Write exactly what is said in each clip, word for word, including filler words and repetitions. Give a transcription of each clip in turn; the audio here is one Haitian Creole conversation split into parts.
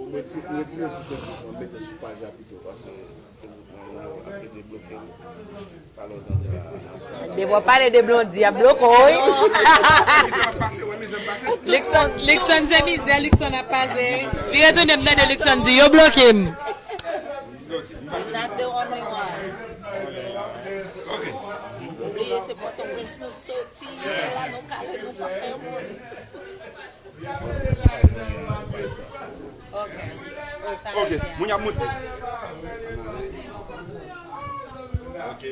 Mwen ti- mwen tire sou Facebook, mwen mete sou paj la pito, paske Facebook mwen ap rete bloke m. Talè w tande la. Depi w pale de Blondy, y ap bloke w, wi. Luckson, Luckson se mizè, Luckson ap pase. Li retounen m tande Luckson di, yo bloke m. That's the only one. Ok. Obliye se Pòtoprens nou soti, se la nou kale, nou pa fè moun. Ok. Oh, sa Ok, rete a. Moun y ap monte. Ok.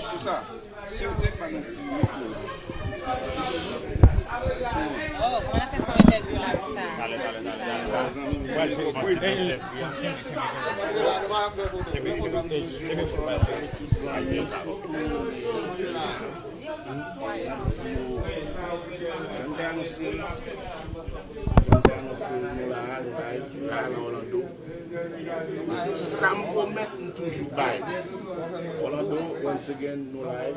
Sou sa, si yo te ba nou ti mikwo. Oh, kòman n ap fè fè yon entèvyou la konsa? Talè, talè, talè, talè. Mwen al fè yon ti konsèp. Jan m te anonse l, jan m te anonse l, nou la, nou la, la nan Orlando. Sa m pwomèt, m toujou bay. Orlando, once again, nou live. N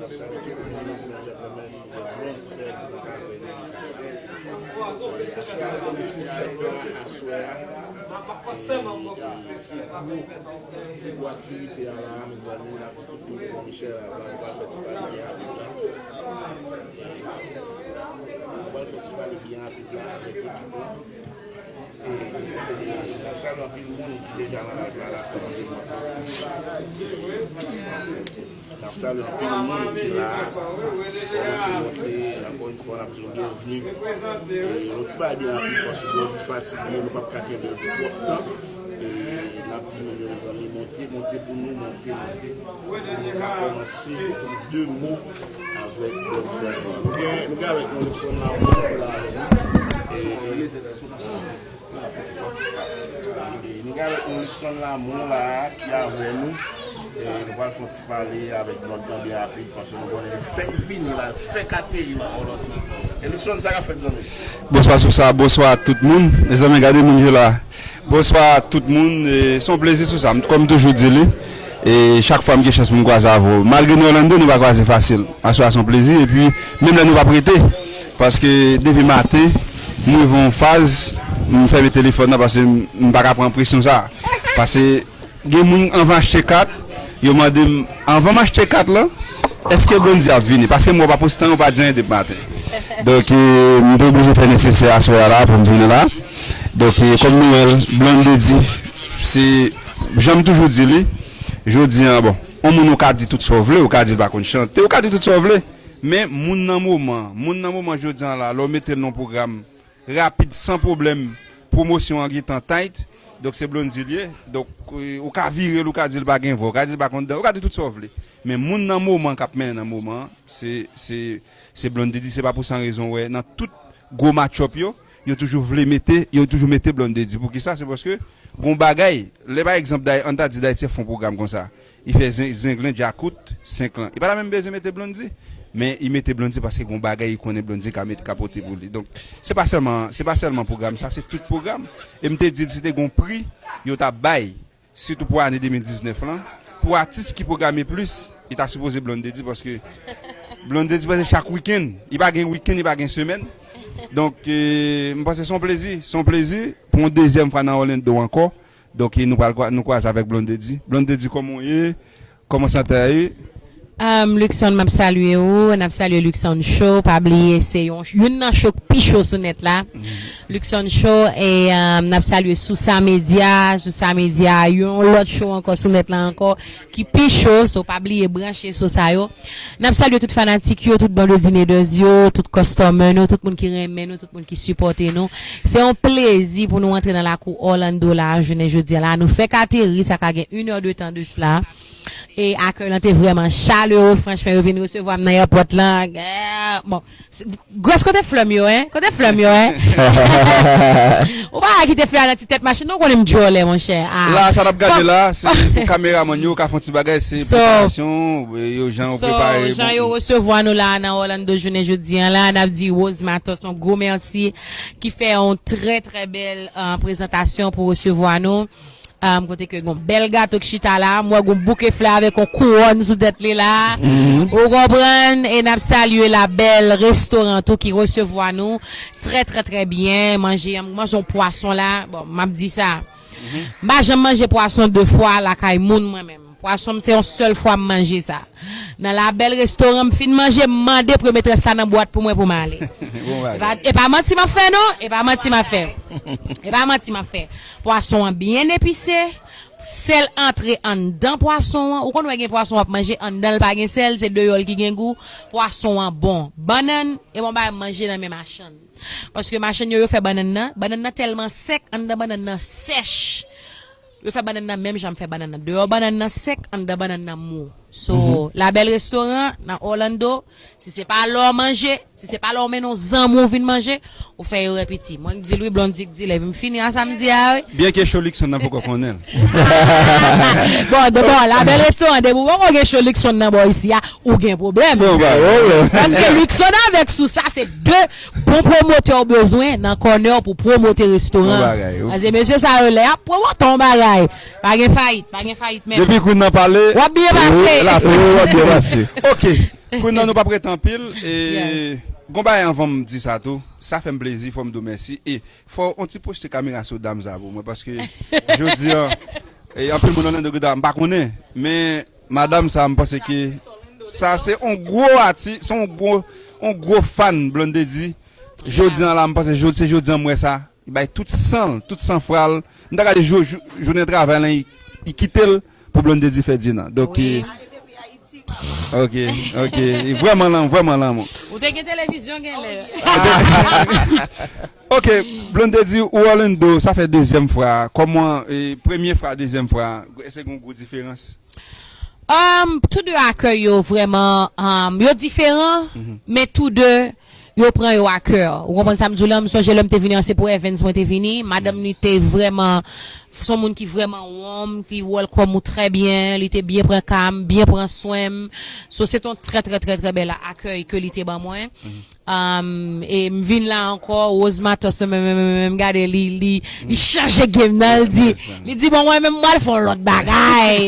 ap salye tout moun, ladies and gentlemen, Blondy Fed nan kafè nou. Aswè a, aswè a, e, se gwo, se gwo aktivite a la, mezanmi, n ap di tout moun bon Michel, la, nou pral fè ti pale byen rapid la. Nou pral fè ti pale byen rapid la avèk ekip la. E, e, n ap salye anpil moun ki deja nan live la, la, kòmanse monte. N ap salye anpil moun ki la a. Kòmanse monte, ankò yon fwa, n ap di w byenvni. E, yon ti bagay byen rapid, paske Blondy fatige, nou p ap ka kenbe l pou twòp tan. E, n ap di nou, mezanmi, monte, monte pou nou, monte, monte. Pou nou ka kòmanse di de mo avèk Blondy Fed. Nou gen, nou gen avèk nou Luckson Lamont la avèk nou. E, e, nou gen avèk nou Luckson Lamont la ki avè nou. E, nou pral fè yon ti pale avèk Blondy byen rapid, paske nou konnen li fèk vini la, li fèk ateri nan Orlando. E Luckson, sa k ap fèt, zanmi? Bonswa sou sa, bonswa tout moun. Mezanmi, gade moun yo la. Bonswa tout moun. E, se yon plezi sou sa. M, kòm m toujou di li, e chak fwa m gen chans pou m kwaze avè w. Malgre nou Orlando, nou pa kwaze fasil. Aswè a se yon plezi. Epi, menm lè nou p ap rete, paske depi maten, m rive yon faz, m fèmen telefòn nan paske m, m pa ka pran presyon sa. Paske gen moun anvan achte kat, yo mande m, anvan m achte kat lan, èske Blondy ap vini? Paske m wè w pa poste anyen, w pa di anyen depi maten. Donk, e, m te oblije fè nesesè aswè a la pou m vini la. Donk, e, kòm nou wè l, Blondedy, se, jan m toujou di li, jodi a, bon, yon moun ou ka di tout sa w vle, ou ka di l pa konn chante, ou ka di tout sa w vle, men moun nan moman, moun nan moman jodi a la, lè w mete l nan yon pwogram, rapid, san pwoblèm, pwomosyon an gentan tight. Donk, se Blondy li ye. Donk, e, ou ka vire l, ou ka di l pa gen vwa, ou ka di l pa konn dan, ou ka di tout sa w vle. Men moun nan moman k ap mennen nan moman an, se, se, se Blondedy. Se pa pou san rezon, w wè, nan tout gwo match-up yo, yo toujou vle mete, yo toujou mete Blondedy. Poukisa? Se paske gon bagay, lè pa egzanp, Day-, ann ta di Dayiti ap fè yon pwogram konsa. Li fè zen-, Zenglen, Djakout, Senklan. Li pa ta menm bezwen mete Blondy. Men li mete Blondy paske gon bagay li konnen Blondy ka met-, ka pote pou li. Donk, se pa sèlman, se pa sèlman pwogram sa, se tout pwogram. E m te di l si te gon pri yo t ap bay, sitou pou ane de mil diznèf lan, pou atis ki pwograme plis, li ta sipoze Blondedy paske Blondedy prèske chak wikenn. Li pa gen wikenn, li pa gen semèn. Donk, e, m panse se yon plezi, se yon plezi pou yon dezyèm fwa nan Orlando ankò. Donk, e, nou pral kwa-, nou kwaze avèk Blondedy. Blondedy, kòman w ye? Kòman sante a ye? Um, Luckson, m ap salye ou, n ap salye Luckson Show, pa bliye se yon, youn nan show k pi cho sou nèt la. Luckson Show, e, um, n ap salye Sousa Media, Sousa Media, yon lòt show ankò sou nèt la ankò, ki pi cho, so pa bliye branche sou sa yo. N ap salye tout fanatik yo, tout Blondedy Naders yo, tout customer nou, tout moun ki renmen nou, tout moun ki sipòte nou. Se yon plezi pou nou antre nan lakou Orlando la, jounen jodi a la. Nou fèk ateri, sa ka gen inè de tan de sila. E akèy lan te vrèman chalere, franchman, yo vin resevwa m nan airport lan. Eh, bon, Grace, kote flè m yo, en? Kote flè m yo, en? Ou pa kite flè a nan ti tèt machin, non, ou konnen m djòlè, monchè. Ah. La, sa n ap gade la, se pou kameramann yo ka fè yon ti bagay, se preparasyon, e, yo, jan yo prepare, jan yo resevwa nou la nan Orlando jounen jodi a la, n ap di Rose Matos yon gwo mèsi, ki fè yon trè, trè bèl, euh, prezantasyon pou resevwa nou. Um, kote ke gon bèl gato ki chita la, m wè gon bouke flè avèk yon kouwòn sou tèt li la. Ou konprann? E n ap salye Labèl Restoran tou ki resevwa nou trè, trè, trè byen. Manje, manje yon pwason la. Bon, m ap di sa. M pa janm manje pwason de fwa lakay moun mwen menm. Pwason m se yon sèl fwa m manje sa. Nan Labèl Restoran m fin manje, m mande pou yo mete sa nan bwat pou mwen pou m ale. E pa, e pa manti m ap fè non, e pa manti m ap fè. E pa manti m ap fè. Pwason an byen epise, sèl antre anndan pwason an. Ou konn wè gen pwason w ap manje anndan l pa gen sèl, se deyò l ki gen gou. Pwason an bon. Bannann, e bon bagay m manje nan men machann. Paske machann yo, yo fè bannann nan, bannann nan tèlman sèk, anndan bannann nan sèch. Yo fè bannann nan menm jan m fè bannann nan. Deyò bannann nan sèk, anndan bannann nan mou. So, Labèl Restoran nan Orlando, si se pa lè w manje, si se pa lè w mennen yon zanmi w vin manje, ou fè erè piti. Mwen k di l wi, Blondy k di l, epi m fini a sa m di a wi. Byenke cho Luckson nan poko konnen l. Bon, de, bon, Labèl Restoran, depi w poko gen cho Luckson nan bò isi a, ou gen pwoblèm. Bon, pa pwoblèm. Paske Luckson avèk Sousa se de bon pwomotè w bezwen nan kònè w pou pwomote restoran. Bon bagay, ok. Paske mesye sa yo lè y ap pwomote yon bagay, pa gen fayit, pa gen fayit menm. Depi kounye a pale, w ap byen pase. Wi, w ap byen pase. Ok, kounye a nou p ap rete anpil. E gon bagay anvan m di sa tou, sa fè m plezi, fò m di w mèsi. E fò yon ti pwochte kamera sou dam sa pou mwen, paske jodi a, e anpil moun nan nan de gouda, m pa konnen, men madanm sa, m panse ke sa se yon gwo ati, se yon gwo, yon gwo fan Blondedy. Jodi an la, m panse jodi, se jodi an m wè sa. Li bay tout san l, tout san fwa l. M ta gade jou, jou, jounen travay lan, li, li kite l pou Blondedy fè dina. Donk, wi. Ok, ok. Vrèman lanmou, vrèman lanmou. Ou te gen televizyon genlè. Ok, Blondedy, ou Orlando, sa fè dezyèm fwa. Kòman, e, premye fwa, dezyèm fwa, èske gen yon gwo diferans? Um, tou de akèy yo vrèman, um, yo diferan, men tou de yo pran yo a kè. Ou konprann sa m di w lan, m sonje lè m te vini an, se pou Evans mwen te vini. Madanm li te vrèman, se yon moun ki vrèman wòm, ki welcome ou trè byen, li te byen pran ka m, byen pran swen m. So, se te yon trè, trè, trè, trè bèl akèy ke li te ban mwen. Um, e m vin la ankò, Rose Matos, men, men, men, men, men, gade, li, li, li chanje game nan, li di, li di, bon, mwen menm, m pral fè yon lòt bagay.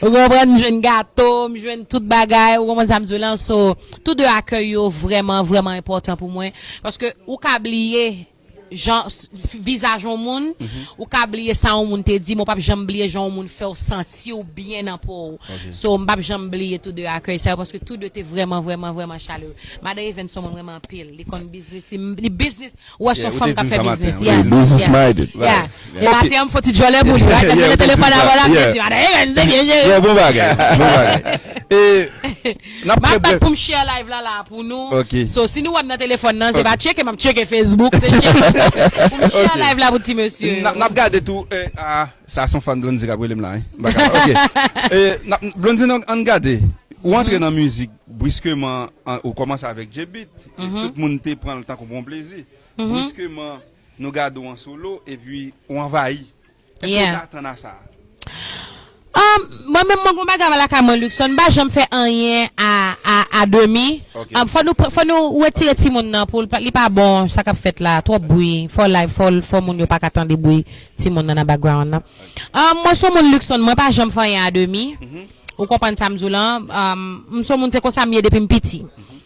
Ou konprann, m jwenn gato, m jwenn tout bagay, ou konprann sa m di w lan, so, tou de akèy yo vrèman, vrèman enpòtan pou mwen, paske ou ka bliye jan, s-, f-, vizaj yon moun, ou ka bliye sa yon moun te di, men w p ap janm bliye jan yon moun fè w santi w byen nan po w. So, m p ap janm bliye tou de akèy sa yo, paske tou de te vrèman, vrèman, vrèman chalere. Madan Evans se yon moun renmen anpil. Li konn biznis, li, li biznis. Ou wè se yon fanm k ap fè biznis. Yes, business minded. Yeah. E maten an, m fè yon ti djòlè pou li. Right? Mwen nan telefòn avè l, m te di, madan Evans, se byen jere. Yeah, bon bagay, bon bagay. E, n ap bat pou m share live la, la, pou nou. Ok. So, si nou wè m nan telefòn nan, se pa tcheke, m ap tcheke Facebook, se tcheke pou m share live la pou ti mesye. N ap, n ap gade tou, e, a, sa se yon fan Blondedy k ap rele m la, wi. M pa kapab. Ok. E, n ap, Blondedy, nou, ann gade. Ou antre nan mizik, briskeman, an, ou kòmanse avèk J-Beat. E tout moun te pran l tankou bon plezi. Briskeman, nou gade w an solo, epi ou anvayi. Èske w te atann a sa? Um, mwen menm, mwen gon bagay lakay mwen, Luckson, m pa janm fè anyen a, a, a demi. Ok. Um, fò nou, fò nou retire timoun nan pou l pa, li pa bon, sa k ap fèt la, twòp bri, fò live, fò, fò moun yo pa ka tande bri timoun nan nan background nan. Um, mwen se yon moun, Luckson, mwen pa janm fè anyen a demi. Ou konprann sa m di w lan? Um, m se yon moun, se konsa m ye depi m piti.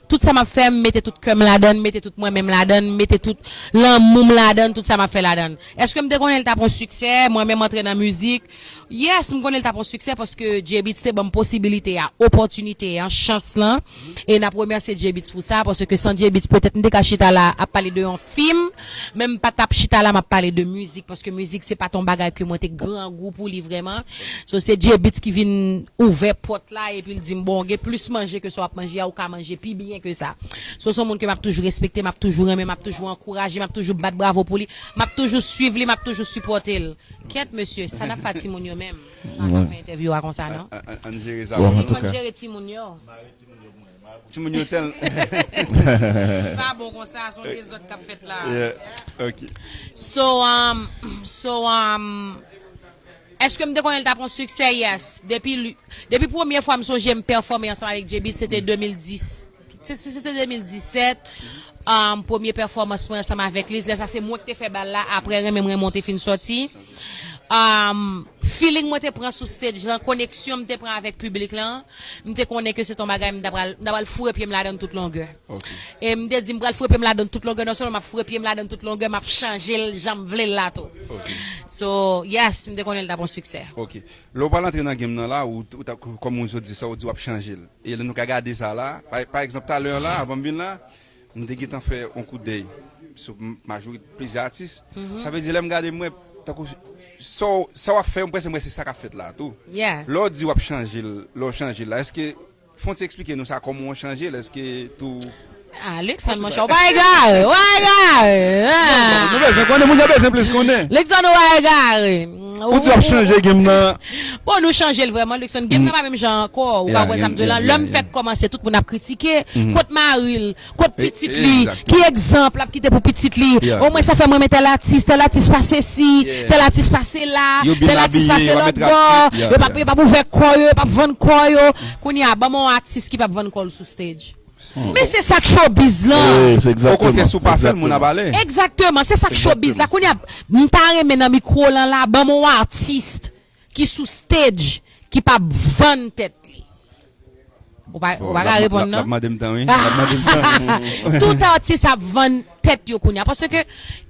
Tout sa m ap fè, m mete tout kè m ladan l, m mete tout mwen menm ladan l, m mete tout lanmou m ladan l, tout sa m ap fè ladan l. Èske m te konnen l t ap yon siksè, mwen menm antre nan mizik? Yes, m konnen l t ap yon siksè paske J-Beatz te ban m posibilite a, opòtinite an, chans lan. E n ap remèsye J-Beatz pou sa, paske san J-Beatz, petèt m te ka chita la ap pale de yon fim, men m pa t ap chita la m ap pale de mizik, paske mizik se pa t yon bagay ke mwen te grangou pou li vrèman. So, se J-Beatz ki vin ouvè pòt la, epi l di m, bon, gen plis manje ke sa w ap manje a, ou ka manje pi byen ke sa. So, se yon moun ke m ap toujou respekte, m ap toujou renmen, m ap toujou ankouraje, m ap toujou bat bravo pou li, m ap toujou swiv li, m ap toujou sipòte l. Kèt, mesye, sa n ap fè timoun yo menm? Pa ka fè entèvyou a konsa, non? An, an, ann jere sa. Bon, antouka. Ann jere timoun yo. Timoun yo tèl. Pa bon konsa, se yon dezòd k ap fèt la. Yeah, ok. So, um, so, um, èske m te konnen l t ap yon siksè? Yes. Depi li, depi premye fwa m sonje m pèfòme ansanm avèk J-Beatz, se te de mil dis. Se, se, se te de mil disèt. Um, premye pèfòmans mwen ansanm avèk li. Lè sa, se mwen ki te fè bal la. Apre, Renmen m Renmen w te fin sòti. um, feeling mwen te pran sou stage lan, koneksyon m te pran avèk piblik lan, m te konnen ke se t on bagay m ta pral, m ta pral foure pye m ladan tout longè. E m te di m pral foure pye m ladan tout longè, non sèlman m ap foure pye m ladan tout longè, m ap chanje l jan m vle l la tou. So, yes, m te konnen l t ap on siksè. Ok. Lè w pral antre nan game nan la, ou, ou ta, kòm moun sot di sa, ou di w ap chanje l. E lè nou ka gade sa la, pa, pa egzanp, talè la, avan m vin la, m te gentan fè yon kout dèy sou m- majorite plizyè atis. Sa vle di, lè m gade, m wè, tankou, sa w- sa w ap fè, m prèske m wè se sa k ap fèt la tou. Yeah. Lè w di w ap chanje l, lè w chanje l la, èske, fè w ti eksplike nou sa, kòman w chanje l, èske tou Ah, Luckson, monchè, ou pa egare, ou pa egare. Nou bezwen konnen, moun yo bezwen plis konnen. Luckson, ou pa egare. Ou di w ap chanje game nan. Bon, nou chanje l vrèman, Luckson. Game nan pa menm jan ankò. Ou ka wè sa m di w lan. Lè m fèk kòmanse, tout moun ap kritike. Kot mari l? Kot pitit li? Ki egzanp l ap kite pou pitit li? Omwen sa fè m renmen tèl atis, tèl atis pa sesi, tèl atis pa sela, tèl atis pa se lòt bò. Yo p ap, yo p ap ouvè kò yo, yo p ap vann kò yo. Kounye a, ban m yon atis ki p ap vann kò l sou stage. Men se sa k showbiz lan. Okontrè, si w pa fè l, moun ap ale. Egzakteman, se sa k showbiz la. Kounye a, m ta renmen nan mikwo lan la, ban m yon atis ki sou stage, ki p ap vann tèt li. Ou pa, ou pa ka reponn non. L ap mande m tan, wi. L ap mande m tan. Tout atis ap vann tèt yo kounye a. Paske,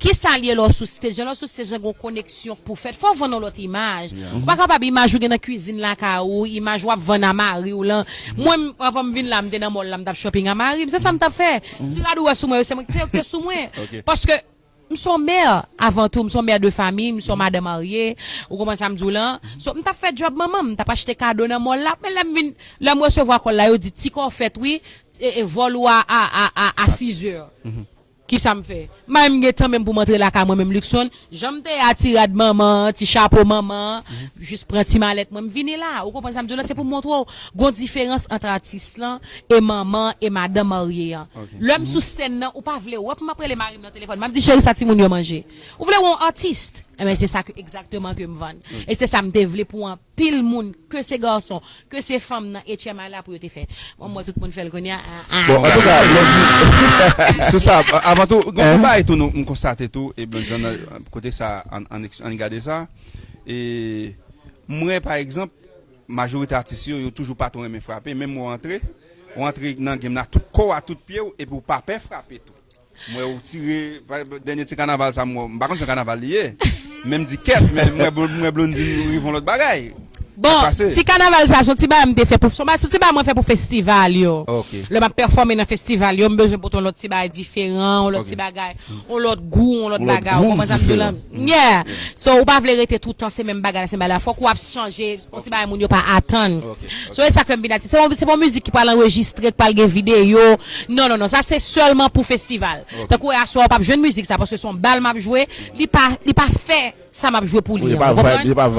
kisa l ye lè w sou stage? Lè w sou stage, gen yon koneksyon k pou fèt. Fò w vann yon lòt imaj. Ou pa kapab imaj ou gen nan kwizin lakay ou, imaj w ap vann a mari w lan. Mwen, m- anvan m vin la, m te nan mall la, m t ap shopping a mari m. Se sa m t ap fè. Ti rad ou wè sou mwen yo, se mwen, se yo ki te sou mwen. Paske, m se yon mè avan tou, m se yon mè de famiy, m se yon madan marye, ou konprann sa m di w lan. So, m t ap fè djòb manman m, m t ap achte kado nan mall la, men lè m vin, lè m resevwa kòl la, yo di, ti kò w fèt wi, e, e vòl ou a, a, a, a, a sizè. Kisa m fè? M pa menm gen tan menm pou m antre lakay mwen menm Luckson, jan m te ye a ti rad manman, ti chapo manman, jis pran ti malèt mwen, m vini la. Ou konprann sa m di w lan? Se pou m montre w, gon diferans ant atis lan e manman e madan marye an. Lè m sou sèn nan, ou pa vle wè pou m ap rele mari m nan telefòn, m ap di, cheri, sa timoun yo manje. Ou vle wè yon atis? Enben, se sa ke, egzakteman ke m vann. E se sa m te vle pou anpil moun, ke se gason, ke se fanm nan H M I la pou yo te fè. Bon, mwen, tout moun fè l kounye a. Ah, ah. Bon, antouka, Blondy, sou sa, avan tou, gon bagay tou nou, m konstate tou, e Blondy, nan kote sa, ann, ann, ann gade sa, e m wè, pa egzanp, majorite atis yo, yo toujou pa twò renmen frape, menm w antre, w antre nan game nan tout kò w a, tout pye w, epi w pa pè frape tou. M wè ou tire, pa- dènye ti kanaval sa m wè, m pa konn si se kanaval li ye. Men m di kèt, men m wè Bl- m wè Blondy rive yon lòt bagay. Bon, ti kanaval sa, se yon ti bagay m te fè pou, se yon ba- se yon ti bagay mwen fè pou festival yo. Ok. Lè m ap pèfòme nan festival yo, m bezwen pote yon lòt ti bagay diferan, yon lòt ti bagay, yon lòt gou, yon lòt bagay. Ou konprann sa m di w lan? Yeah. So, ou pa vle rete toutan se menm bagay la, se menm bagay la. Fòk ou ap chanje, yon ti bagay moun yo pa atann. So, e sa k fè m vin atis. Se yon, se pa yon mizik ki pral anrejistre, ki pral gen videyo. Non, non, non. Sa se sèlman pou festival. Tankou aswè a, w p ap jwenn mizik sa, paske se yon bal m ap jwe. Li pa, li pa fè sa m ap jwe pou li an. Ou konprann? Li pa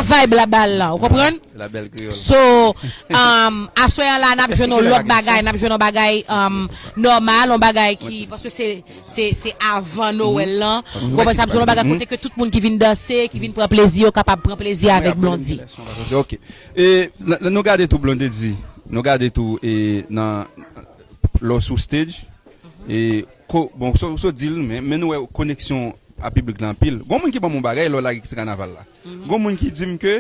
vibe bal la. Ou konprann? La belle créole. So, um, aswè an la, n ap jwenn yon lòt bagay, n ap jwenn yon bagay, um, nòmal, yon bagay ki, paske se, se, se avan Nowèl lan. Ou konprann sa m di w lan? Yon bagay kote ke tout moun ki vin danse, ki vin pran plezi, yo kapab pran plezi avèk Blondy. Ok. E, lè, lè nou gade tou Blondedy, nou gade tou, e, nan, lè w sou stage, e, ko, bon, w sot, w sot di l, men, men nou wè koneksyon a piblik la anpil. Gon moun ki ban m yon bagay, lè w lage ti kanaval la. Gon moun ki di m ke,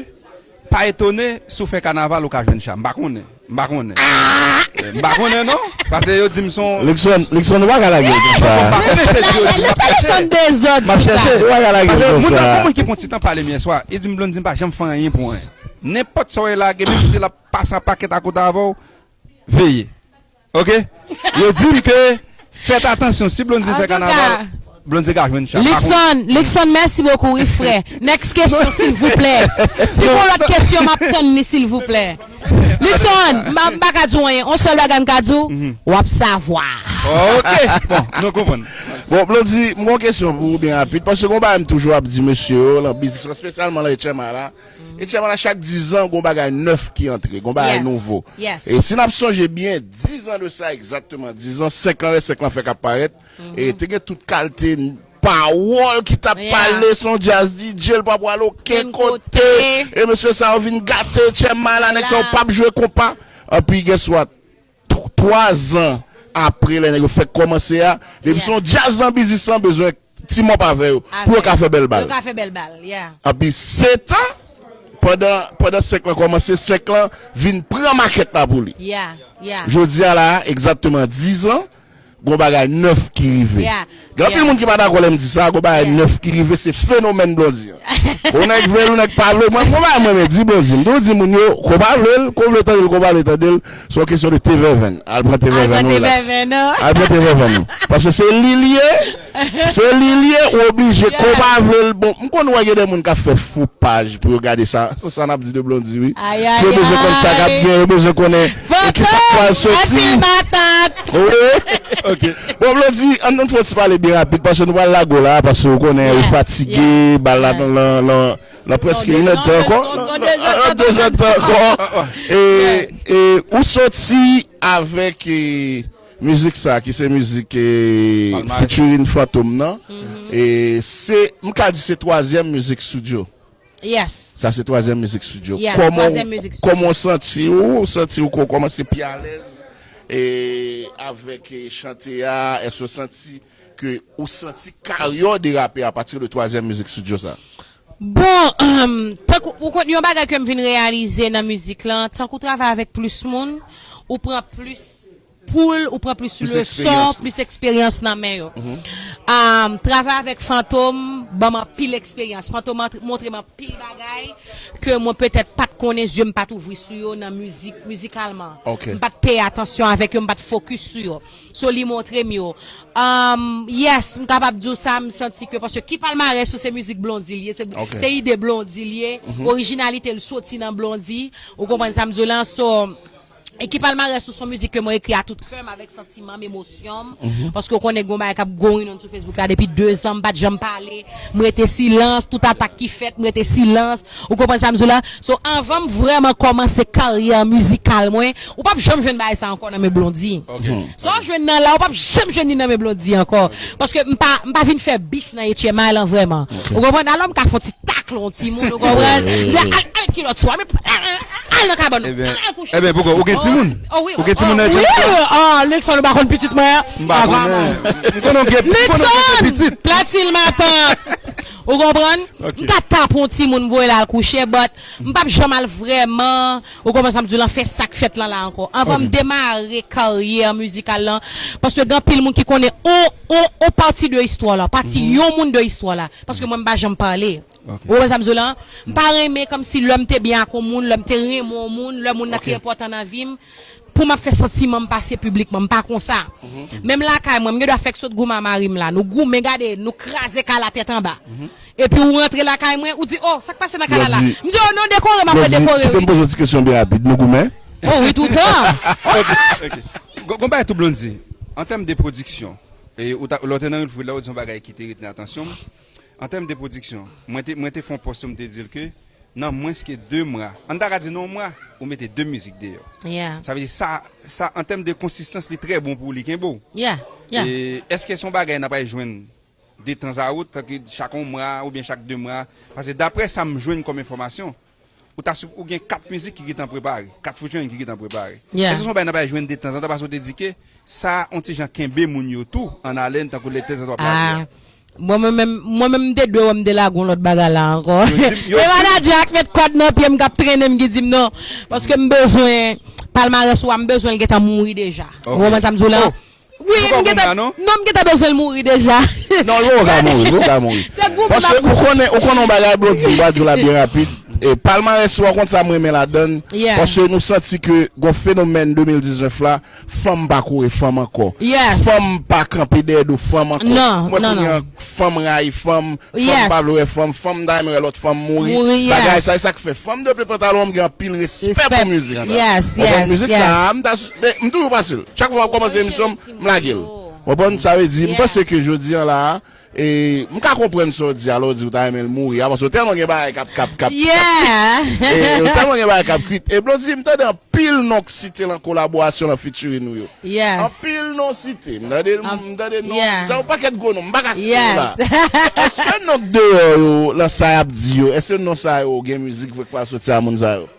pa etone, si w fè kanaval, ou ka jwenn cha. M pa konnen. M pa konnen. Eh, m pa konnen, non. Paske yo di m se yon Luckson, Luckson, ou pa ka lage l konsa. M pa konnen, se di yo di m ap chèche. Luckson dezòd M ap sou sa. chèche, ou pa ka lage l Paske moun nan, konsa. Gon moun ki pran ti tan pale m yè swa, e di m Blondy m pa janm fè anyen pou anyen. Nenpòt sa w lage, menm si l ap pase an pakèt akote avè w, veye. Ok? Yo di m ke, fèt atansyon, si Blondy fè Antouka, kanaval, Blondy ka jwenn cha. Pa konn- Luckson, Luckson, mèsi bokou, wi, frè. Next kesyon, silvouplè. Si gon lòt kesyon, m ap tann li, silvouplè. Luckson, m pa, m pa ka di w anyen. On sèl bagay m ka di w, w ap savwa. Ok, bon, nou konprann. Bon, Blondy, m gon kesyon pou ou byen rapid, paske gon bagay m toujou ap di mesye yo, lan biznis lan, espesyalman lan H M I la. H M I la, chak dizan, gon bagay nèf ki antre, gon bagay Yes. nouvo. Yes. E si n ap sonje byen, dizan de sa egzakteman, dizan, senk lan, lè senk lan fèk ap parèt, e te gen tout kalte pawòl ki t ap Yeah. pale, se yon djaz D J, l pa pral okenn Okenn kote. kote. E mesye sa yo vin gate H M I la, nèg sa yo Voilà. p ap jwe konpa. Anpi, guess what? Tw- Twa zan apre, lè nèg yo fèk kòmanse a, depi Yeah. se yon djaz nan biznis lan, bezwen Team up avè yo pou yo ka fè bèl bal. Pou yo ka fè bèl bal, yeah. Epi sèt an, pandan, pandan sèk lan kòmanse, sèk lan vin pran makèt la pou li. Yeah, yeah. Jodi a la, egzakteman diz an, gon bagay nèf ki rive. Yeah. Gen anpil moun ki pa dakò lè m di sa, gon bagay nèf ki rive, se fenomèn Blondy an. Ou nèg vle l, ou nèg pa vle l, mwen, mwen pa mwen, men di Blondy, m toujou di moun yo, ko pa vle l, ko vle tande l, ko pa vle tande l, se yon kesyon de te vèvenn. Al pran te vèvenn ou, relax. Al pran te vèvenn ou. Paske se li l ye, se li l ye, ou oblije, ko pa vle l. Bon, m konn wè gen de moun k ap fè fo paj pou yo gade sa, se sa n ap di de Blondy, wi. Yo bezwen konn sa k ap gen, yo bezwen konnen e ki sa k pral soti. Wi. Ok. Bon, Blondy, ann, ann fè yon ti pale byen rapid, paske nou pral lage w la, paske ou konnen ou fatige, bal la, nan, nan, nan, nan prèske inèdtan ankò. Nan dezèdtan ankò. E, e, ou soti avèk, e, mizik sa, ki se mizik, e, featuring Fantom nan. E se, m ka di se twazyèm mizik studio. Yes. Sa se twazyèm mizik studio. Yes, twazyèm mizik studio. Kòman w santi w? Ou santi w ko-, kòmanse pi alèz, e, avèk, e, chante a? Èske w santi ke ou santi karyè w derape apati de twazyèm mizik studio sa? Bon, tankou, ou konn, yon bagay ke m vin reyalize nan mizik lan, tankou w travay avèk plis moun, ou pran plis poul, ou pran plis leson, plis eksperyans nan men yo. Um, travay avèk Fantom ban m anpil eksperyans. Fantom antre-, montre m anpil bagay ke mwen petèt pa t konnen, zye m pa t ouvri sou yo nan mizik, mizikalman. M pa t peye atansyon avèk yo, m pa t fokis sou yo. So, li montre m yo. Um, yes, m kapab di w sa, m santi ke, paske Ki Palmarès ou se mizik Blondy l ye, se, se ide Blondy l ye, orijinalite l soti nan Blondy, ou konprann sa m di w lan, so, E Ki Palmarès ou se yon mizik ke mwen ekri a tout kè m, avèk santiman m, emosyon m. Paske w konnen gen yon bagay k ap going on sou Facebook la depi de zan, m pa t janm pale. M rete silans, tout atak ki fèt, m rete silans. Ou konprann sa m di w la? So, anvan m vrèman kòmanse karyè mizikal mwen, ou p ap janm jwenn bagay sa ankò nan men Blondy. Sa w jwenn nan la, ou p ap janm jwenn li nan men Blondy ankò. Paske m pa, m pa vin fè bif nan H M I lan vrèman. Ou konprann? Alò m ka fè yon ti takle yon timoun, ou konprann? M di, al, al kilòt sou a, men al, al nan kabann ou, al kouche. Ebyen, poko, ou gen timoun? Ou gen timoun nan H M I? Wi, ah, Nixon, ou pa konn pitit mwen an? M pa konnen. M konnen ou gen, m konnen ou gen de pitit. Nixon, Platil Matant. Ou konprann? M ka tape yon timoun, m voye l al kouche, but m p ap janm al vrèman, ou konprann sa m di w lan, fè sa k fèt lan la ankò. Anvan m demare karyè mizikal lan, paske gen anpil moun ki konnen on, on, on pati de istwa la, pati yon moun de istwa la. Paske mwen, m pa janm pale. Ou konprann sa m di w lan? M pa renmen kòmsi lè m te byen ak yon moun, lè m te renmen yon moun, lè moun nan te enpòtan nan vi m, pou m ap fè santiman m pase piblikman. M pa konsa. Menm lakay mwen, m gen dwa fèk sot goumen a mari m la. Nou goumen, gade, nou kraze kay la tèt anba. Epi ou rantre lakay mwen, ou di, "Oh, sa k pase nan kay la la?" M di, "Oh, non, dekore, m ap dekore, wi." Kite m poze yon ti kesyon byen rapid. Nou goumen? Oh, wi, toutan. Ok, ok. Gon, gon bagay tou Blondy. An tèm de pwodiksyon, e ou ta, lè w te nan Wilfrid la, ou di yon bagay ki te retni atansyon m. An tèm de pwodiksyon, mwen te, mwen te fè yon pòs tou, m te di l ke nan mwens ke de mwa, ann ta ka di nan yon mwa, ou mete de mizik deyò. Sa vle di sa, sa, an tèm de konsistans, li trè bon pou ou, li kenbe w. E èske se yon bagay n ap al jwenn detanzawot, tanke chak yon mwa oubyen chak de mwa? Paske daprè sa m jwenn kòm enfòmasyon, ou ta sou, ou gen kat mizik ki gentan prepare, kat featuring ki gentan prepare. Èske se yon bagay n ap al jwenn detanzantan, paske w te di ke sa yon ti jan kenbe moun yo tou an alèn, tankou lè detanzantan w ap lage a? Mwen, mwen menm, mwen menm, m te dwe wè m te lage yon lòt bagay la ankò. Men manadjè a k met kòd nan pye m, k ap trennen m, ki di m non. Paske m bezwen, palmarès ou a, m bezwen l gentan mouri deja. Ou konprann sa m di w la? Wi, m gentan, non, m gentan bezwen l mouri deja. Non, li poko ka mouri, li poko ka mouri. Paske ou konnen, ou konnen yon bagay, Blondy, m va di w la byen rapid. E palmarès ou a, ou konn sa m renmen ladan l. Paske nou santi ke gon fenomèn de mil diznèf la, fanm pa kouri fanm ankò. Fanm pa kanpe dèyè do fanm ankò. Mwen kounye a, fanm rayi fanm, fanm pa vle wè fanm, fanm ta renmen wè lòt fanm mouri. Bagay sa, e sa k fè fanm de ple pantalon, m gen anpil respè pou mizik sa. Ou konprann? Mizik sa, m ta, men m toujou pase l. Chak fwa m ap kòmanse emisyon m, m lage l. Ou konprann? Sa vle di, m panse ke jodi a la, e m ka konprann sa w di a, lè w di w ta renmen l mouri a, paske w tèlman gen bagay k ap, k ap, k ap, k ap, e w tèlman gen bagay k ap kwit. E Blondy, m tande anpil non k site nan kolaborasyon, nan featuring ou yo. Anpil non site. M tande, m tande non, m tande yon pakèt gwo non, m pa ka site yo la. Èske non k deyò yo, nan sa y ap di yo, èske non sa yo gen mizik vre k pral soti a moun sa yo?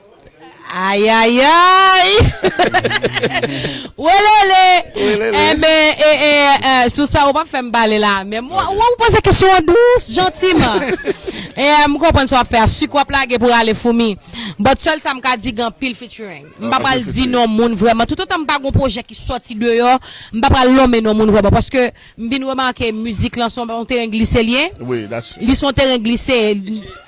Ayayay! Welele! Enben, e, e, e, Sou sa, ou p ap fè m pale la menm. Ou, ou, ou poze kesyon an dous, jantiman. E, m konprann sa w ap fè a. Sik w ap lage pou rale foumi. But sèl sa m ka di, gen anpil featuring. M pa pral di non moun vrèman. Toutotan m pa gon pwojè ki sòti deyò, m pa pral lonmen non moun vrèman. Paske m vin remake mizik lan se yon teren glise l ye. Li se yon teren glise,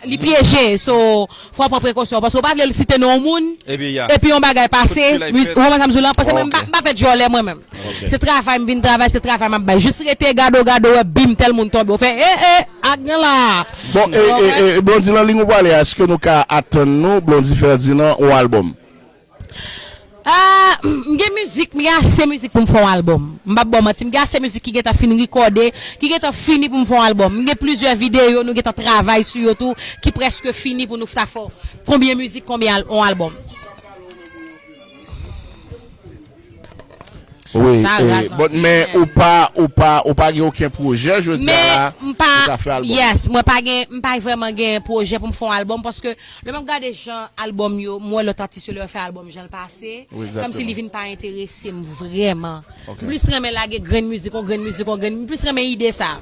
li pyeje. So, fò w pran prekosyon. Paske w pa vle site non yon moun, epi yon bagay pase, ou konprann sa m di w la? Paske mwen, m pa, m pa fè djòlè mwen menm. Se travay m vin travay, se travay m ap bay. Jis rete gade w, gade w, wè, bim, tèl moun tonbe. Ou fè, e, e, ak gen la. Bon, e, e, e, Blondy, nan liy ou prale a, èske nou ka atann nou, Blondy Ferdinand, yon albòm? Ah, m gen mizik, m gen ase mizik pou m fè yon albòm. M p ap ba w manti, m gen ase mizik ki gentan fin rekòde, ki gentan fini pou m fè yon albòm. M gen plizyè videyo, nou gentan travay sou yo tou, ki prèske fini pou nou ta fè. Konbyen mizik, konbyen al-, yon albòm? Wi, sa e, raz bon, anpil, men men ou pa, ou pa, ou pa gen okenn pwojè jodi a la pou ta fè albòm? Yes, mwen pa gen, m pa vrèman gen pwojè pou m fè yon albòm, paske lè m ap gade jan albòm yo, m wè lòt atis yo lè yo fè albòm jan l pase, kòmsi li vin pa enterese m vrèman. M plis renmen lage grenn mizik, on grenn mizik, on grenn, m plis renmen ide sa.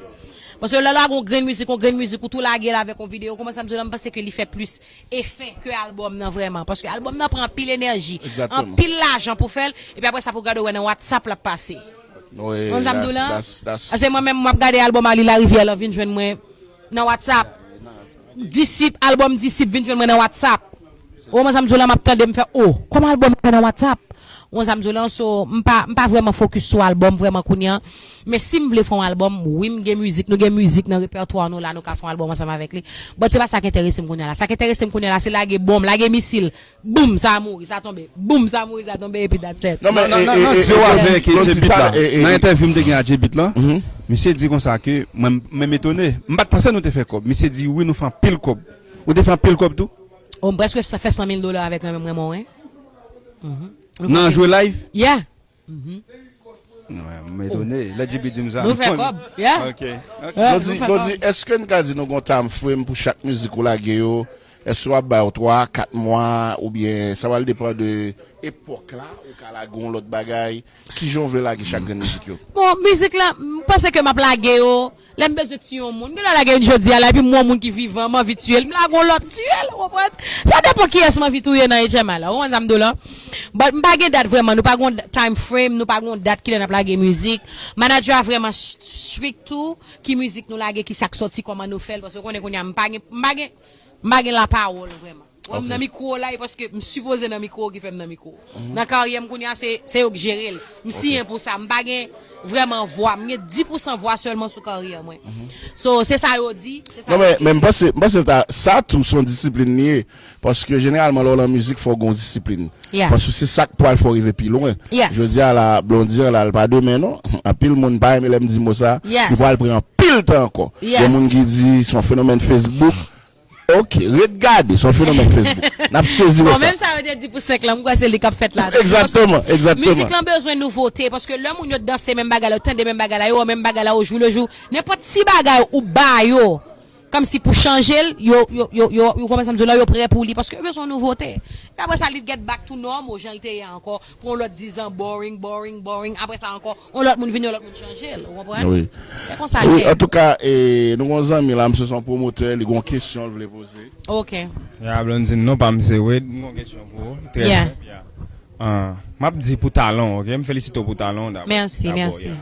Paske lè w lage on grenn mizik, on grenn mizik, ou tou lage l avèk on videyo, kòmanse ap di w la, m panse ke li fè plis efè ke albòm nan vrèman. Paske albòm nan pran anpil enèji, anpil lajan pou fè l, epi apre sa pou gade w wè nan WhatsApp l ap pase. Ou konn sa m di w la? Paske mwen menm, m ap gade albòm Ali Larivière lan vin jwenn mwen nan WhatsApp. Disip, albòm Disip vin jwenn mwen nan WhatsApp. Ou konprann sa m di w la, m ap tande, m fè, o, kòman albòm nan nan WhatsApp? Ou konn sa m di w la, so, m pa, m pa vrèman fokis sou albòm vrèman kounye a. Men si m vle fè yon albòm, wi, m gen mizik, nou gen mizik nan repètwa nou la, nou ka fè yon albòm ansanm avèk li. But se pa sa k enterese m kounye a la. Sa k enterese m kounye a la, se lage bonm, lage misil. Boum, sa mouri, sa tonbe. Boum, sa mouri, sa tonbe, epi that's it. Non, men, nan, nan, e, nan, e, e, Joe avèk J-Beat la, nan entèvyou m te gen a J-Beat la, misye di konsa ke, mwen, mwen m etone. M pa t panse nou te fè kòb. Misye di, wi, nou fè anpil kòb. Ou te fè anpil kòb tou? O, m prèske fè san mil dola avèk Renmen Mwen Mwen. Nan jwe live? Yeah. Wi, m etone. Lè J-Beat di m sa, nou fè kòb, yeah. Ok, ok. Blondy, Blondy, èske n ka di nou gon time frame pou chak mizik ou lage yo? Èske w ap ba yo twa, kat mwa, oubyen sa pral depann de epòk la, ou ka lage yon lòt bagay? Kijan w vle lage chak grenn mizik yo? Bon, mizik la, m panse ke m ap lage yo lè m bezwen tiye yon moun. M gen dwa lage youn jodi a la, epi m wè yon moun ki vivan, m anvi tiye l, m lage yon lòt tiye l, ou konprann? Sa depann kiyès m anvi touye nan H M I la, ou konprann sa m di w la? But m pa gen dat vrèman, nou pa gon time frame, nou pa gon dat kilè n ap lage mizik. Manadjè a vrèman strict tou, ki mizik nou lage, ki sa k sòti, kòman nou fè l, paske ou konnen kounye a, m pa gen, m pa gen, m pa gen lapawòl vrèman. Wè m nan mikwo la, e paske m sipoze nan mikwo ki fè m nan mikwo. Nan karyè m kounye a, se, se yo k jere l. M siyen pou sa. M pa gen vrèman vwa. M gen dis pousan vwa sèlman sou karyè mwen. So, se sa yo di, se sa yo di. Non, men, men m panse, m panse sa, sa tou se yon disiplin li ye. Paske jeneralman, lè w nan mizik, fò w gen yon disiplin. Paske se sa k pral fè w rive pi lwen. Jodi a la, Blondy an la, l pa demen non. Anpil moun pa renmen lè m di mo sa. Li pral pran anpil tan ankò. Gen moun ki di se yon fenomèn Facebook. Ok, ret gade, se yon fenomèn Facebook. N ap sezi wè sa. Bon, menm sa yo te di pou senk lan, m kwè se li k ap fèt la tou. Egzakteman, egzakteman. Mizik lan bezwen nouvote, paske lè moun yo t danse menm bagay la, yo tande menm bagay la, yo wè menm bagay la o jou le jou. Nenpòt ti bagay ou ba yo, kòmsi pou chanje l, yo, yo, yo, yo, yo, ou konprann sa m di w la, yo prè pou li, paske yo bezwen nouvote. Epi apre sa, li get back to normal, jan l te ye a ankò, pou yon lòt diz an, boring, boring, boring. Apre sa ankò, yon lòt moun vini, yon lòt moun chanje l, ou konprann? Wi. Se konsa l ye. Antouka, e, nou gon zanmi la, misye se yon pwomotè, li gon kesyon l vle poze. Ok. Ya, Blondine, non pa m se Wade, m gon kesyon pou ou, trè senp, ya. Ah, m ap di pou talan w, ok? M felisite w pou talan w dabò. Mèsi, mèsi.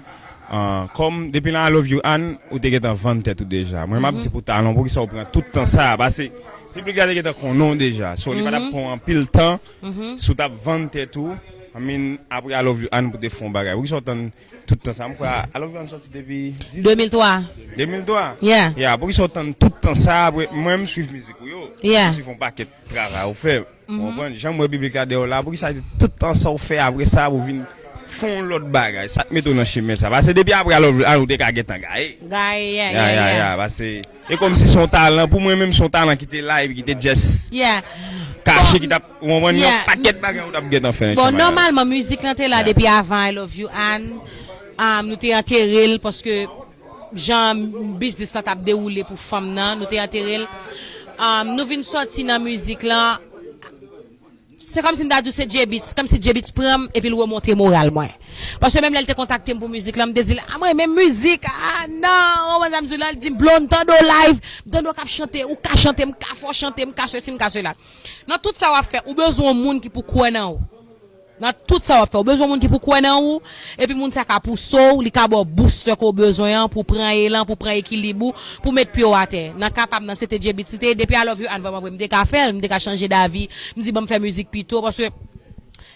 Ah, kòm depi nan I Love You Ann, ou te gentan vann tèt ou deja. Mwen, m ap di pou talan w, poukisa w pran tout tan sa a? Pase piblik la te gentan konnen w deja. So, li pa t ap pran w anpil tan si w t ap vann tèt ou. I mean, apre I Love You Ann pou te fè yon bagay. Poukisa w tann tout tan sa a? M kwè I Love You Ann sòti depi dis. De mil twa. De mil twa? Yeah. Yeah, poukisa w tann tout tan sa a? Apre, mwen, m swiv mizik ou yo. Yeah. M swiv yon pakèt travay ou fè. Ou konprann? Jan m wè piblik la dèyè w la, poukisa tout tan sa w fè apre sa pou vin fè yon lòt bagay? Sa k mete w nan chimen sa? Pase depi apre I Love You Ann, ou te ka gentan gaye. Gaye, yeah, yeah, yeah, yeah. Pase e kòmsi se yon talan, pou mwen menm, se yon talan ki te la epi ki te just kache, ki t ap, ou konprann, yon pakèt bagay ou t ap gentan fè nan chimen la. Bon, nòmalman, mizik lan te la depi avan I Love You Ann. Um, nou te antere l paske jan biznis lan t ap dewoule pou fanm nan, nou te antere l. Um, nou vin sòti nan mizik lan. Se kòmsi m ta di w se J-Beatz, kòmsi J-Beatz pran m epi l remonte moral mwen. Paske menm lè l te kontakte m pou mizik la, m te di l, "A, mwen renmen mizik, a, non, ou konprann sa m di w la?" L di m, "Blonde, tande w live, m tande w k ap chante, ou ka chante, m ka fè w chante, m ka sesi, m ka sela." Nan tout sa w ap fè, ou bezwen yon moun ki pou kwè nan ou. Nan tout sa w ap fè, ou bezwen yon moun ki pou kwè nan ou, epi moun sa ka pouse w, li ka ba w booster ke w bezwen an pou pran elan, pou pran ekilib ou, pou met pye w atè. Nan ka pa m nan, se te J-Beatz, se te depi I Love You Ann, vrèman vre, m te ka fè l, m te ka chanje davi, m di, "Ban m fè mizik pito," paske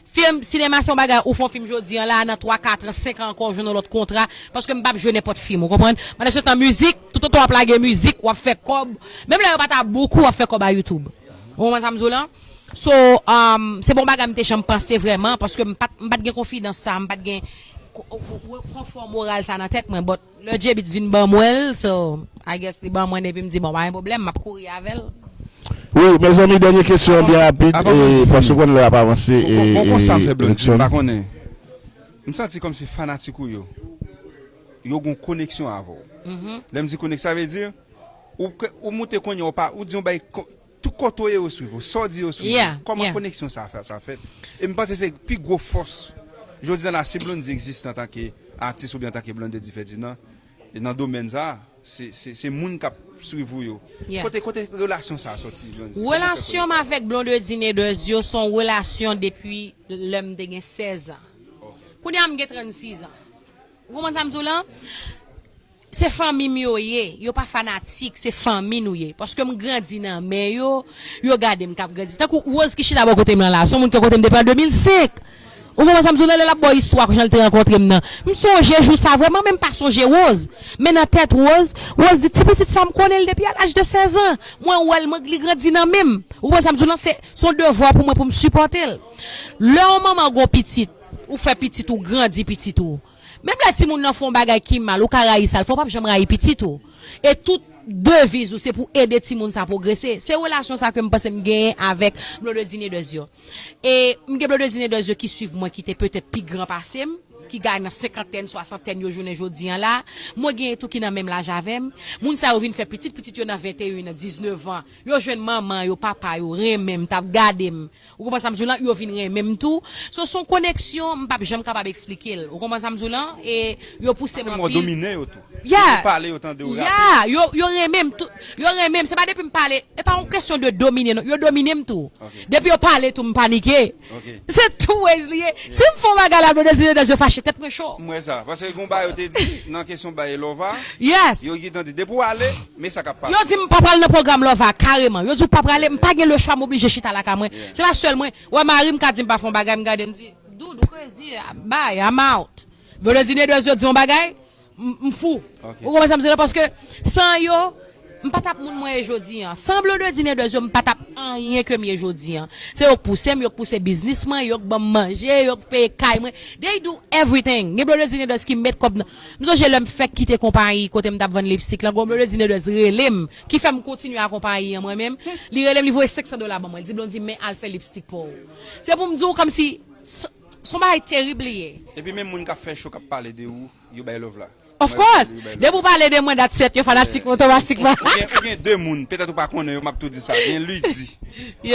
fim, sinema se yon bagay, ou fè yon fim jodi an la, nan twa, kat an, senk an ankò, ou jwenn yon lòt kontra, paske m p ap jwe nenpòt fim, ou konprann? Pandan se tan, mizik, toutotan w ap lage mizik, w ap fè kòb, menm lè yo pa ta book ou, w ap fè kòb a YouTube. Ou konprann sa m di w lan? So, um, se pa yon bagay m te janm panse vrèman, paske m pa t, m pa t gen konfidans sa, m pa t gen ko-, ko-, konfò moral sa nan tèt mwen, but lè J-Beatz vin ban mwen l, so, I guess li ban mwen l, epi m di, "Bon, pa gen pwoblèm, m ap kouri avè l." Wi, mezanmi, dènye kesyon an byen rapid, avan mwen e, fini, paske w konn lè a ap avanse, bon, e, bon, bon, sa m e, fè Blondedy, Luckson, m pa konnen. M santi kòmsi fanatik ou yo, yo gon koneksyon avè w. Lè m di koneksyon, sa vle di, ou, ke, ou moute kounye a, ou pa, ou di yon bagay, ko-, tout kote w ye, yo swiv ou. Sa w di, yo swiv ou. Yeah, kòman yeah. Koneksyon sa fè, sa fèt? E m panse se pi gwo fòs. Jodi a la, si Blondedy egziste antanke atis oubyen antanke Blondedy Ferdinand, e nan domèn sa, se, se, se moun k ap swiv ou yo. Yeah. Kote, kote relasyon sa a sòti, Blondedy? Kòman sa kote? Relasyon m avèk Blondedy Neders yo se yon relasyon depi lè m te gen sèz an. Ok. Kounye a m gen trannsis an. Ou konprann sa m di w lan? Se fanmi m yo ye. Yo pa fanatik, se fanmi nou ye. Paske m grandi nan men yo, yo gade m k ap grandi. Tankou Rose ki chita bò kote m lan la, se yon moun ki kote m depi an de mil senk. Ou konprann sa m di w lan, lè l ap ba w istwa, jan l te rankontre m nan. M sonje jou sa vrèman, men m pa sonje Rose. Men nan tèt Rose, Rose di, "Ti pitit sa, m konnen l depi a laj de sèz an. Mwen wè l, mwen, li grandi nan men m." Ou konprann sa m di w lan, se, se yon devwa pou mwen pou m sipòte l. Lè yon manman gon pitit, ou fè pitit ou grandi pitit ou. Menm lè timoun nan fè yon bagay ki mal, ou ka rayi sa l fè, ou p ap janm rayi pitit ou. E tout deviz ou se pou ede timoun sa pwogrese. Se relasyon sa ke m panse m genyen avèk Blondedy Neders yo. E m gen Blondedy Neders yo ki swiv mwen, ki te petèt pi gran pase m, ki gaye nan senkantèn, swasantèn yo jounen jodi an la. Mwen genyen tou ki nan menm laj avè m. Moun sa yo vin fè pitit, pitit yo nan venteyen an, diznèf an. Yo jwenn manman yo, papa yo, renmen m, t ap gade m. Ou konprann sa m di w lan? Yo vin renmen m tou. So, se yon koneksyon, m p ap janm kapab eksplike l. Ou konprann sa m di w lan? E yo pouse m anpil. Paske mwen domine yo tou. Yeah. Yo pale, yo tande w rape. Yeah, yo, yo renmen m tou. Yo renmen m. Se pa depi m pale. E pa yon kesyon de domine, non. Yo domine m tou. Ok. Depi yo pale tou, m panike. Ok. Se two ways li ye. Yeah. Si m fè yon bagay la, Blondedy Neders yo fache, tèt mwen cho. M wè sa. Paske gon bagay yo te di, nan kesyon bagay Lova, yes, yo gentan di, depi w ale, men sa k ap pase. Yo di m pa pral nan pwogram Lova, kareman. Yo di w pa prale, m pa gen lechwa, m oblije chita lakay mwen. Yeah. Se pa sèl mwen. Wè mari m ka di m pa fè yon bagay, m gade, m di, "Dude, ou crazy, bye, I'm out." Blondedy Neders yo di yon bagay, m, m fou. Ok. Ou konprann sa m di w lan? Paske san yo, m pa t ap moun mwen ye jodi an. San Blondedy Neders yo, m pa t ap anyen ke m ye jodi an. Se yo k pouse m, yo k pouse biznis mwen, yo k ban m manje, yo k peye kay mwen. They do everything. Gen Blondedy Neders ki met kòb nan. M sonje lè m fèk kite konpayi kote m t ap vann lipstik lan, gon Blondedy Neders rele m, ki fè m kontinye akonpayi an mwen menm. Li rele m, li voye senk san dola ban mwen. Li di, "Blondedy, men al fè lipstik pa w." Se pou m di w kòmsi, s-, s on bagay terib li ye. Epi menm moun k ap fè cho, k ap pale de ou, yo bay love la. Of course. Depi w pale de mwen, that's it, yo fanatik mwen otomatikman. Ou gen, ou gen de moun, petèt ou pa konnen yo, m ap tou di sa. Gen Lidi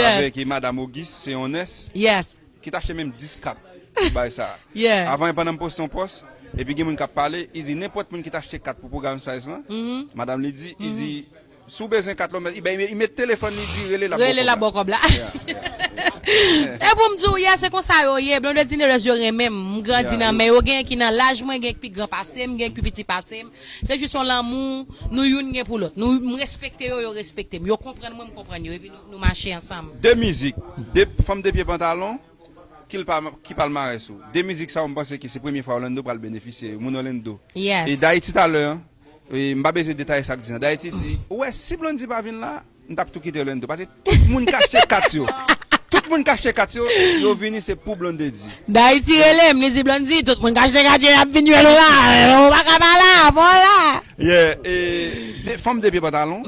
avèk, e, Madam Auguste, se yon nès, yes, ki t achte menm dis kat pou bay sa. Yeah. Avan, e pandan m poste yon pòs, epi gen moun k ap pale, li di nenpòt moun ki t achte kat pou pwogram Spice lan, Madam Lidi, li di, si w bezwen kat lòm, li bay, li met telefòn li, di rele l ap ba w kòb la. Rele l ap ba w kòb la. Yeah, yeah, yeah. E pou m di w, yeah, se konsa yo ye. Blondedy Neders yo renmen m. M grandi nan men yo. Gen ki nan laj mwen, gen ki pi gran pase m, gen ki pi piti pase m. Se jis yon lanmou nou youn gen pou lòt. Nou, m respekte yo, yo respekte m. Yo konprann mwen, m konprann yo. Epi nou, nou mache ansanm. De mizik, de fanm de pye pantalon, ki l pa, ki palmarès ou? De mizik sa yo, m panse ke se premye fwa Orlando pral benefisye yo. Moun Orlando. Yes. E Dayiti talè, e, m pa bezwen detaye sa k di an. Dayiti di, ou wè, si Blondedy pa vin la, m t ap tou kite Orlando. Paske tout moun k achte kat yo. Tout moun k achte kat yo, yo vini se pou Blondedy. Dayiti rele m, li di, "Blondedy, tout moun k achte kat yo, y ap vin jwenn ou la. Ou pa ka pa la, pa w la." Yeah, e, de, fanm de pye pantalon,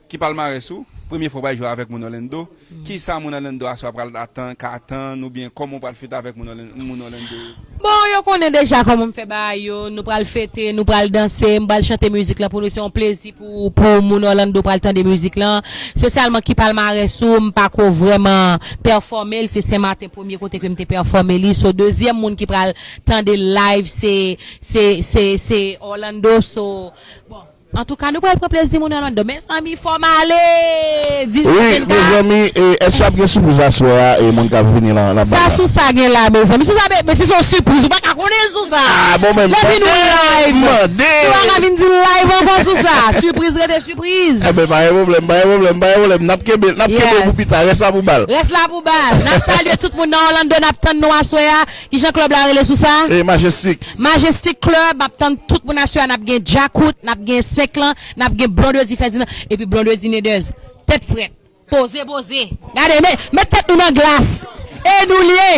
ki palmarès ou? premye fwa w pral jwe avèk moun Orlando. Kisa moun Orlando aswè a pral atan-, ka atann, oubyen kòman w pral fete avèk moun Orlan-, moun Orlando yo? Bon, yo konnen deja kòman m fè bagay yo. Nou pral fete, nou pral danse, m pral chante mizik lan pou nou. Se yon plezi pou, pou moun Orlando pral tande mizik lan. Espesyalman ki palmarès ou, m pa ko vrèman pèfòme l. Se Senmaten premye kote ke m te pèfòme li. So, dezyèm moun ki pral tande l live, se, se, se, se Orlando. So, bon. Antouka, nou pral pran plezi moun Orlando. Mezanmi, fò m ale! Di Wi, mezanmi, e, èske ap gen sipriz aswè a, e, moun k ap vini nan, nan bal la? Sa Sousa gen la, mezanmi. Sousa, men, men si se yon sipriz, ou pa ka konnen Sousa. Ah, bon, men, lè vin ou live. Mande. Ou pa ka vin di live ankò Sousa. Sipriz rete sipriz. Enben, pa gen pwoblèm, pa gen pwoblèm, pa gen pwoblèm. N ap kenbe, n ap kenbe pou pita. Rès la pou bal. Rès la pou bal. N ap salye tout moun nan Orlando, n ap tann nou aswè a. Kijan klèb la rele Sousa? E, Majestic. Majestic Club, ap tann tout moun aswè a, n ap gen Djakout, n ap gen Senk lan, n ap gen Blondedy Ferdinand, epi Blondedy Nedez. Tèt frèt, poze, poze. Gade, met, met tèt nou nan glas. E nou l ye.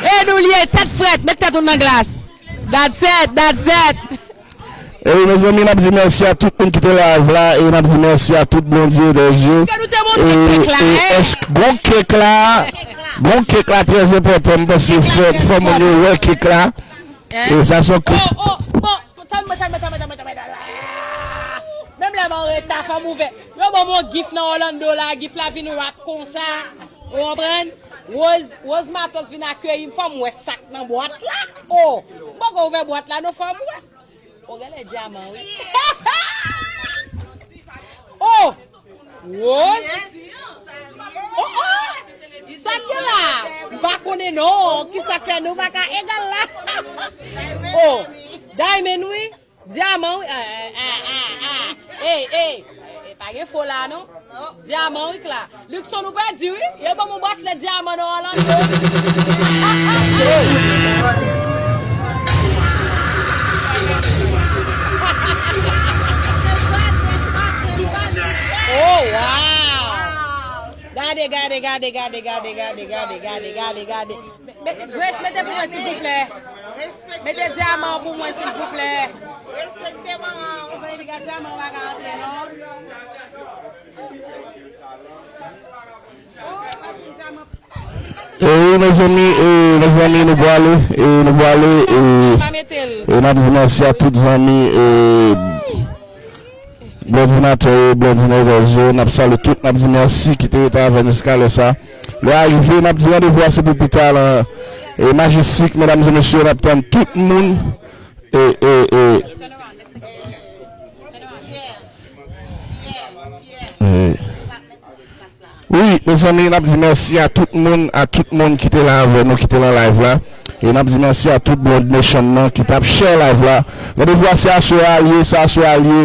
E nou l ye, tèt frèt, met tèt nou nan glas. That's it, that's it. E wi, mezanmi, n ap di mèsi a tout moun ki te live la, e n ap di mèsi a tout Blondedy Nedez yo. Èske nou te montre kèk la, e, èske gon kèk la, gon kèk la trè enpòtan, m panse fò, fò moun yo wè kèk la. E sa se yon kèk. Oh, oh, bon, tann mwen, tann mwen, tann mwen, tann mwen, tann mwen, tann mwen. Menm lè m an reta, fò m ouvè. Yo ban m yon gif nan Orlando la, gif la vin rap konsa. Ou konprann? Rose, Rose Matos vin akeyi m, fò m wè sa k nan bwat la. Oh, m poko ouvè bwat la, non, fò m wè. O, genlè dyaman, wi. Oh! Rose! Oh, oh! Sa k gen la? M pa konnen, non. Kisa k fè nou pa ka egal la? Oh! Diamond, wi. Dyaman, wi. Ah, ah, ah, ah, ah. Ey, ey. Eh, pa gen fo la, non. Dyaman, wi, Kla. Luckson, ou pèdi, wi. Yo ban m yon braslè dyaman nan Orlando. Oh, wow! Gade, gade, gade, gade, gade, gade, gade, gade, gade, gade. Mete, Grace, mete pou mwen, silvouplè. Mete dyaman pou mwen, silvouplè. Respekte manman w. Mezanmi, piga dyaman pa ka antre, non. E wi, mezanmi, e, mezanmi, nou prale, e, nou prale, e, e n ap di mèsi a tout zanmi, e, Blondinatè yo, Blondinatè yo, n ap salye tout, n ap di mèsi ki te rete avè n jiska lè sa. Lè a rive, n ap di randevou a se pou pita lan, e, Majestic, medam e mesye, n ap tann tout moun. E, e, e. E. Wi, mezanmi, n ap di mèsi a tout moun, a tout moun ki te la avè nou, ki te lan live la. E n ap di mèsi a tout Blonde Nation nan ki t ap share live la. Randevou a se aswè a l ye, se aswè a l ye.